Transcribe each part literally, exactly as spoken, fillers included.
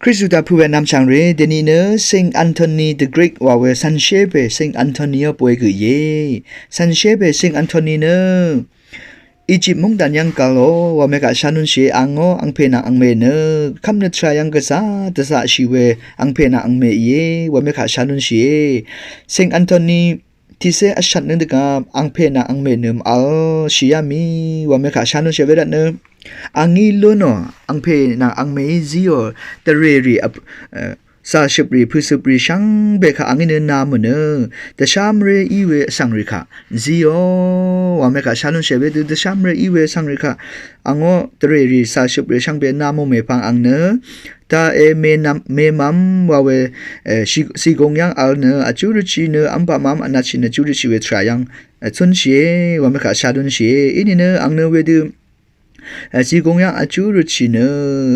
Kristu taq pø̄ we nvmchv̀ng rì dèní nø Saint Anthony the Great wa we cv̀nshé pè Saint Anthony ó pwe gø íe. Cv̀nshé pè Saint Anthony nø Egypt mungdàn yv́ng gv̄l ó wa mekaq shá lúnshìe. Angó angpè nvng angmè nø kv́m nø tvrà yv́ng gvzà dvzaqshì we angpè nvng angmè íe wa mekaq shá lúnshìe. Saint Anthony tiqsé vshvt nø dvgvp angpè nvng angmè nø mvvl shì yá mì wa mekaq shá lúnshìe. Wervt nø angí lúnò angpè nvng angmèí zíò dvrèrì vp zàshøprì pø̀søprì shvngbe kaq angí nø nà mø̀nø dvshá mvré í we vsvng rì kaq zíò wa mekaq shá lúnshìe. Wedø dvshá mvré í we vsvng rì kaq angó dvrèrì zàshøprì shvngbe nà mò mèpvng ang nø daqe mènvm mèmvm wa we zìgùng yv́ng vl nø vjú rvtshì nø v́mpaq mv́m vnatshì nø vjú rvtshì we tvrà yv́ng cúnshìe wa mekaq shá lúnshìe. Inìnø ang nø wedø zìgùng yv́ng vjú rvtshì nø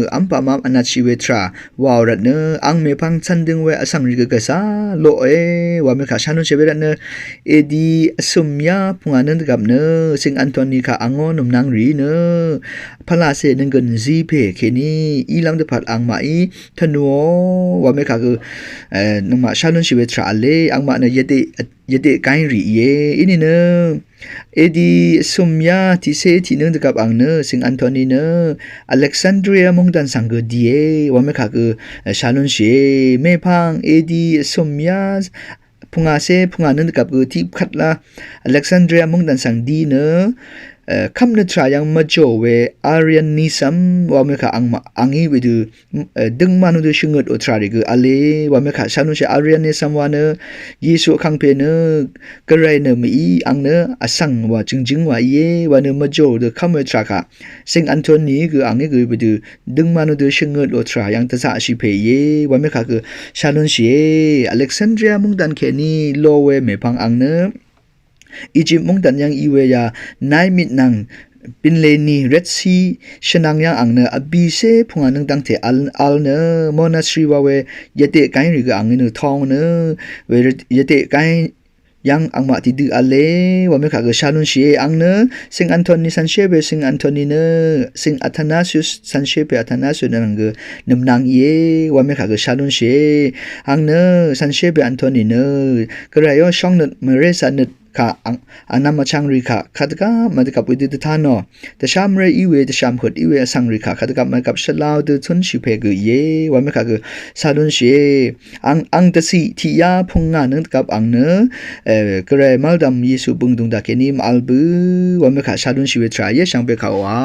v́mpaq mv́m vnatshì we tvrà wàò rvt nø ang mèpvng cv̄n døng we vsvng rì gø gvzà loqe wa mekaq shá lúnshìe. Wervt nø edi vsø̀m yá pvngà nø dvgvp nø Saint Anthony kaq angó nùmnang rì nø pvlacè nønggø̀n zí pè kèní ílv́m dvpvt angmaqí tvnùò wa mekaq gø nøngmaq shá lúnshì we tvrà v̄le. Angmaq nø yvdeq yvdeq gáy rì íe. Inìnø edi vsø̀m yá tiqsé tiq nø dvgvp ang nø Saint Anthony nø Alexandria mungdàn svng gø dìe wa mekaq gø shá lúnshìe. Mèpvng edi vsø̀m yá pvngàcé pvngà nø dvgvp gø tiq kvt la Alexandria mungdàn svng dì nø kv́m nø tvrà yv́ng mvjò we Arianism wa mekaq angí wedø døngman nø dø shvngøt o tvrà rì gø v̄le wa mekaq shá lúnshìe. Arianism wa nø Yesu vkàngpè nø gvray nø mèí ang nø vsvng wa jø̀ngjǿng wa íe wa nø mvjò dø kv́m we tvrà kaq Saint Anthony gø angí gø wedø døngman nø dø shvngøt o tvrà yv́ng dvzaqshì pè íe wa mekaq gø shá lúnshìe. Alexandria mungdàn kèní lo we mèpvng ang nø Egypt mungdàn yv́ng í we ya Nile mvt nvng bìnlení Red Sea shvnvng yv́ng ang nø vbìcé pvngà nøng dv́ngte vl nø monastery wa we yvdeq gáy rì gø angí nø tóng nø we yvdeq gáy yv́ng angmaq tiqdø v̄le wa mekaq gø shá lúnshìe. Ang nø Saint Anthony cv̀nshé pè Saint Anthony nø Saint Athanasius cv̀nshé pè Athanasius nø nvng gø nùmnang íe wa mekaq gø shá lúnshìe. Ang nø cv̀nshé pè Anthony nø gvray ó shóngnøt mvré cvtnøt kaq ang vnvm vchvng rì kaq kadvgvp mvdvgvp wedø dvtá nò dvshá mvré í we dvshá mvhøt í we vsvng rì kaq kadvgvp mvdvgvp shvlá dø cúnshì pè gø íe wa mekaq gø shá lúnshìe. Ang ang dvciq tiq yá pvngà nø dvgvp ang nø gvray mv́ldv̀m Yesu bø̀ng dùng daq kèní mvvl bø wa mekaq shá lúnshì we tvrà íe shvngbe kaq wa.